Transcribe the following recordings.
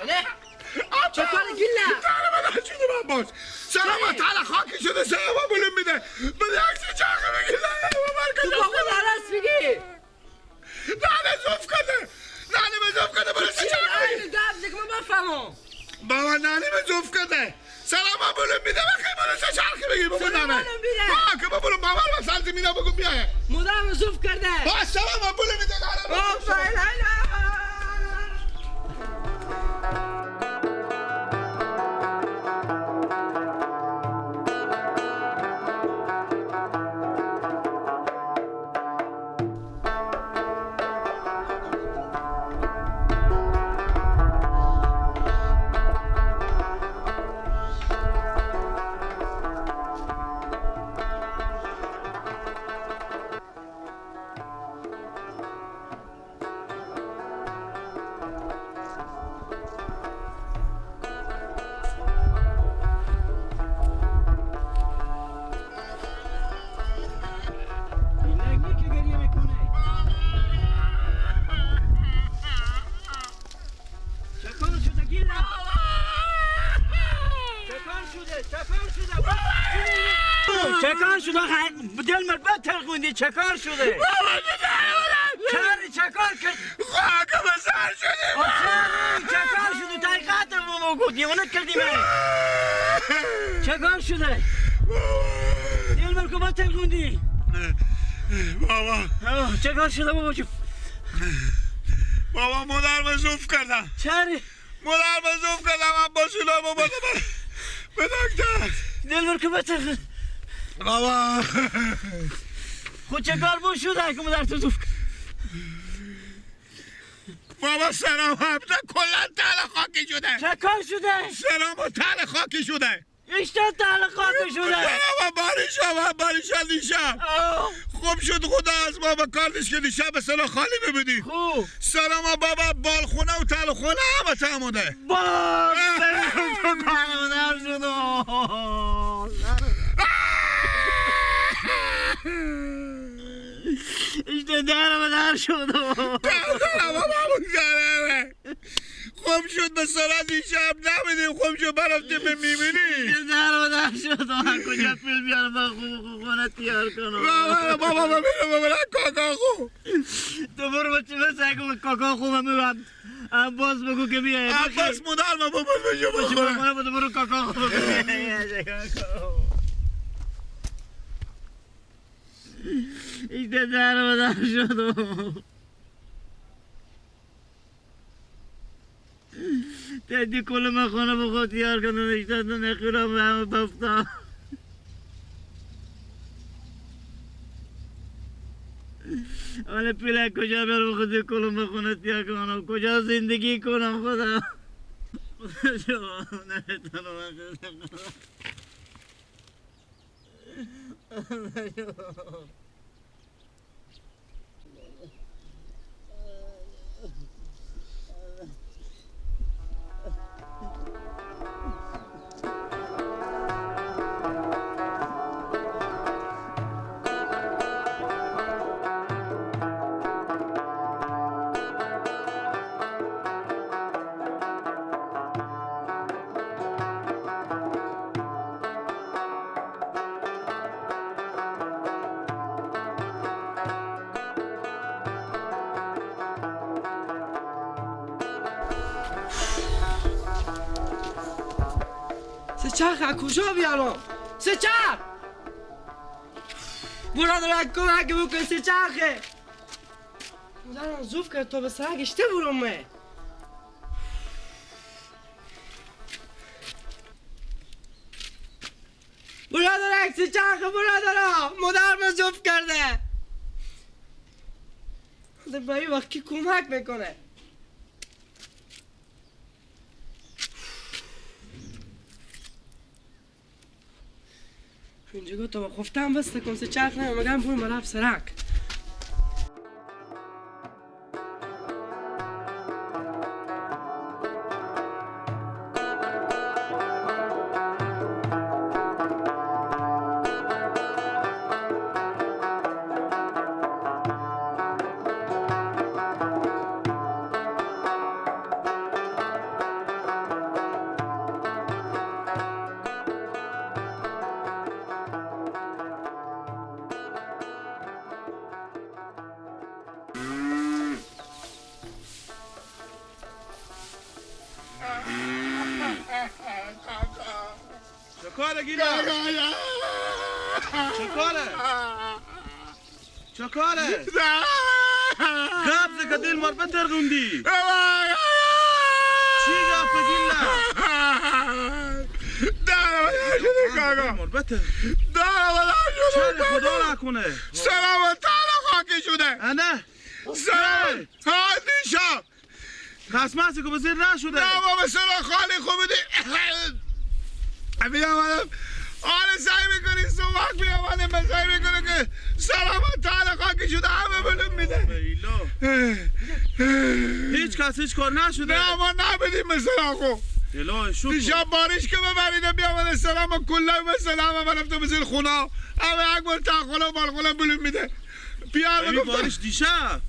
نه چه کار گیلا؟ من شده من باش سلام تعالی خاکی شده سلام بلند میده بده عکس چرخه بگی. تو با خود عرس میگی نه زوف کنه نه به زوف کنه برو چه چرخه بگی من بفهمم بابا نه به زوف کنه سلام بلند میده بخی برو چه چرخه بگی بابا نه نه که بابا بابا سال زمینه بگو بیای مدام زوف کرده با سلام بلند میده. چه کار شده؟ چه کار کرد؟ خاک به سر شده. چه کار شده؟ طریقت رو دیوانه کردی من. چه کار شده؟ دل مرکو با ترگوندی. بابا چه کار شده بابا جون؟ بابا مادر من زوف کردم. چرا؟ مادر من زوف کردم عباس اینا بابا به دکتر. دل مرکو با ترگوند. بابا خود چه کار بود شده که مادر تو زوف کرد؟ بابا سلام هم کلا تل خاکی شده. چه کار شده؟ سلام و تل خاکی شده. ایشتا تل خاکی شده. سلام باریشا باریشا دیشب خوب شد خدا از ما به کار نیست که دیشب به سلام خالی ببینی. خوب سلام بابا بالخونه و تل خونه همه تموده. باز سلام شده. ایشتا درم در شد. خوب شد به سرعت دیشب نمیدیم. خوب شد برفتیم به میبینی. درم در شد. من کجا پیل بیارم من خوب خونه تیار کنم. بابا بابا بابا کاکا خوب تو برو بچه بسه کن کاکا خوب هم عباس بگو که بیای. عباس مدار ما بابا بجو بخوره. برو کاکا خوب ایشتا درم در شد. تدی کل من خانه به خود تیار کنم. ایشتا نخیرم به همه بفتم. حالا پیلک کجا برم خودی کل من خانه تیار کنم؟ کجا زندگی کنم خدا؟ خدا شما نمیتونم من خدا. سه کجا بیارم؟ سه چرخ برادر کمک بکن. سه چرخه مادرم زوف کرد تا به سرک اشته برم من. برادرک سه چرخه برادرم مادرم زوف کرده. به این وقت کی کمک میکنه؟ اینجا تو خفتم بس کن سه چرخ نه مگم برو مراب سرک. چه کاره گیلا؟ چه کاره؟ چه کاره؟ گپ که دل مار بترغوندی. چی گپ گیلا؟ دل مار بتر. چرا خدا نکنه؟ سلام تعالی خاکی شده. نه. سلام. ها دیشب. قسمت که بزیر نشده. نه بابا سلام خالی خوب دی. بیامدم آره سعی میکنی صبح بیامدم سعی میکنه که سلام تعالی خاکی شده همه بلوم میده. هیچ کس هیچ کار نشده. نه ما نبودیم مثلا خو دیشب بارش که ببریدم بیامده سلام کلا مثلا همه رفتم مثل خونه همه یک بار تخونه و بالخونه بلوم میده. پیار میگفتم بارش دیشب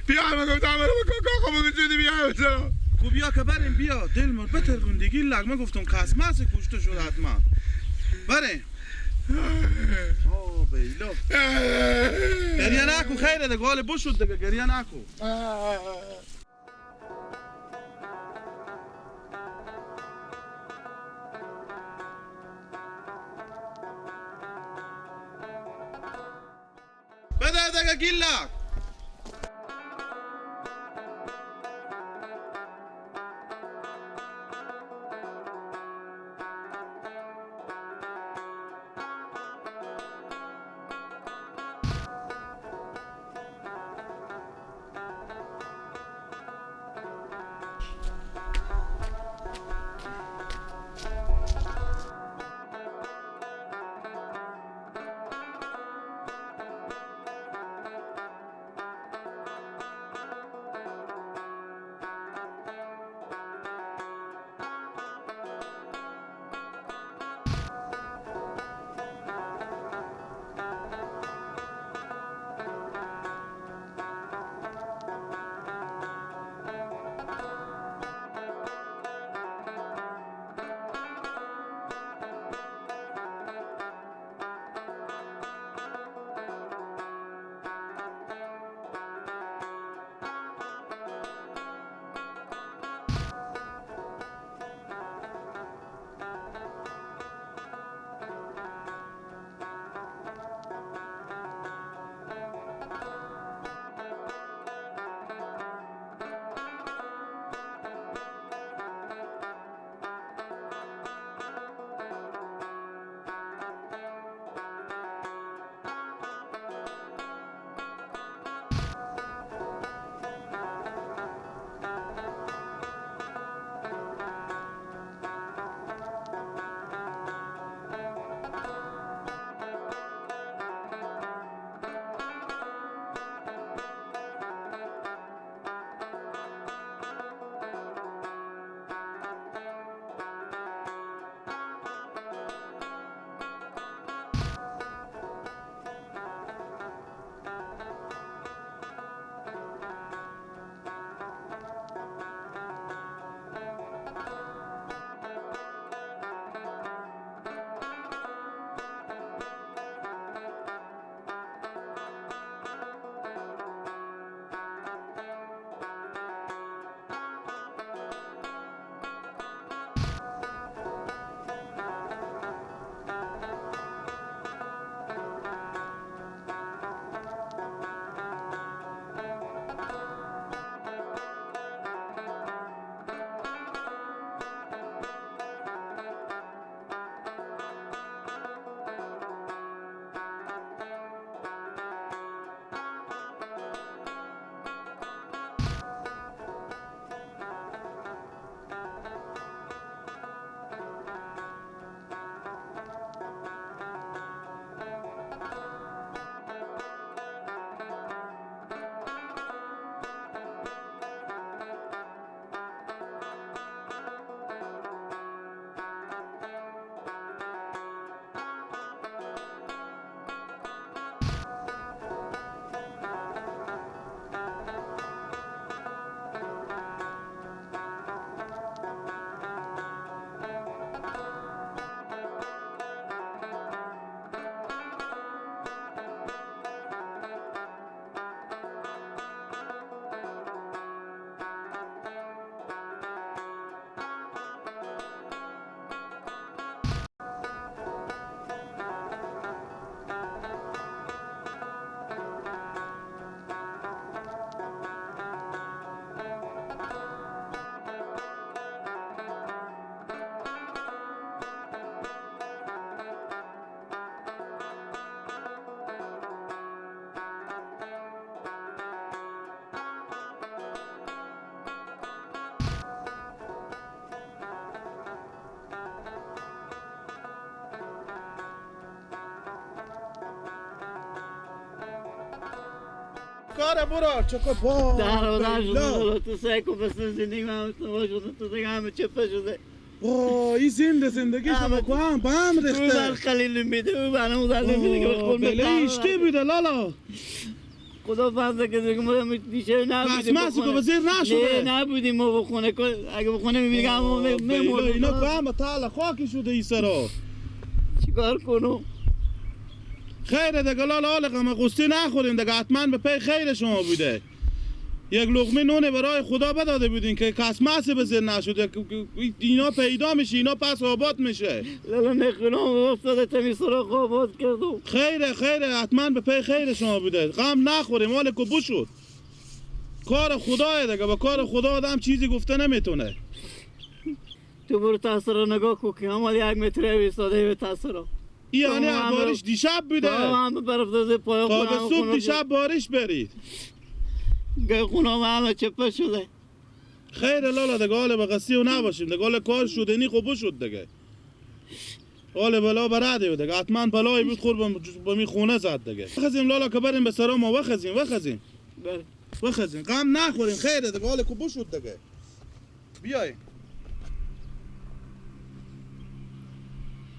پیار میگفتم همه رو بکن کاکا بگو بیا مثلا خب بیا که بریم بیا دل مر بترگوندگی لگ من گفتم قسمت کشته شد حتما بریم. اوه بیلو گریه نکو خیره دیگه حال بشد دیگه گریه نکو. بده دیگه گیلک. کار برو چکو با در در شده تو سه کو بس زندگی من شده تو دیگه همه چپه شده. وای این زنده زندگی شما کو هم با هم ریخته. او بر خلیل میده او بر اون در میده که خون بله اشتی بوده لالا. خدا فرض که دیگه ما دیشه نبودیم. پس ما وزیر نشده. نه نبودیم ما بخونه، اگه بخونه میبینیم ما میمردیم. اینا کو هم تعالی خاکی شده ای سرا. چیکار کنم؟ خیره دیگه لالا، حال غم غصه نخوریم دیگه، حتما به پی خیر شما بوده. یک لقمه نون برای خدا بداده بودین که کس مس به زیر نشده، اینا پیدا میشه، اینا پس آباد میشه. لالا نخونم افتاده تمی سراغ آباد کردم. خیره خیره، حتما به پی خیر شما بوده، غم نخوریم. حال کبو شد، کار خدایه دیگه، با کار خدا آدم چیزی گفته نمیتونه. تو برو تاثیر نگاه کن که همال یک متر ایستاده به تاثیر. یعنی بارش دیشب بوده. هم برف داده پای خونه. تا صبح دیشب بارش برید. گه خونه همه چپه شده. خیر لالا دیگه، حال به قصی و نباشیم دیگه، حال کار شدنی خوب شد دیگه. حال بلا براده دیگه، حتما بلایی بود خور به می خونه زد دیگه. وخزیم لالا که بریم به سرا ما، وخزیم وخزیم. بله وخزیم، غم نخوریم، خیره دیگه، حال خوب شد دیگه. بیای.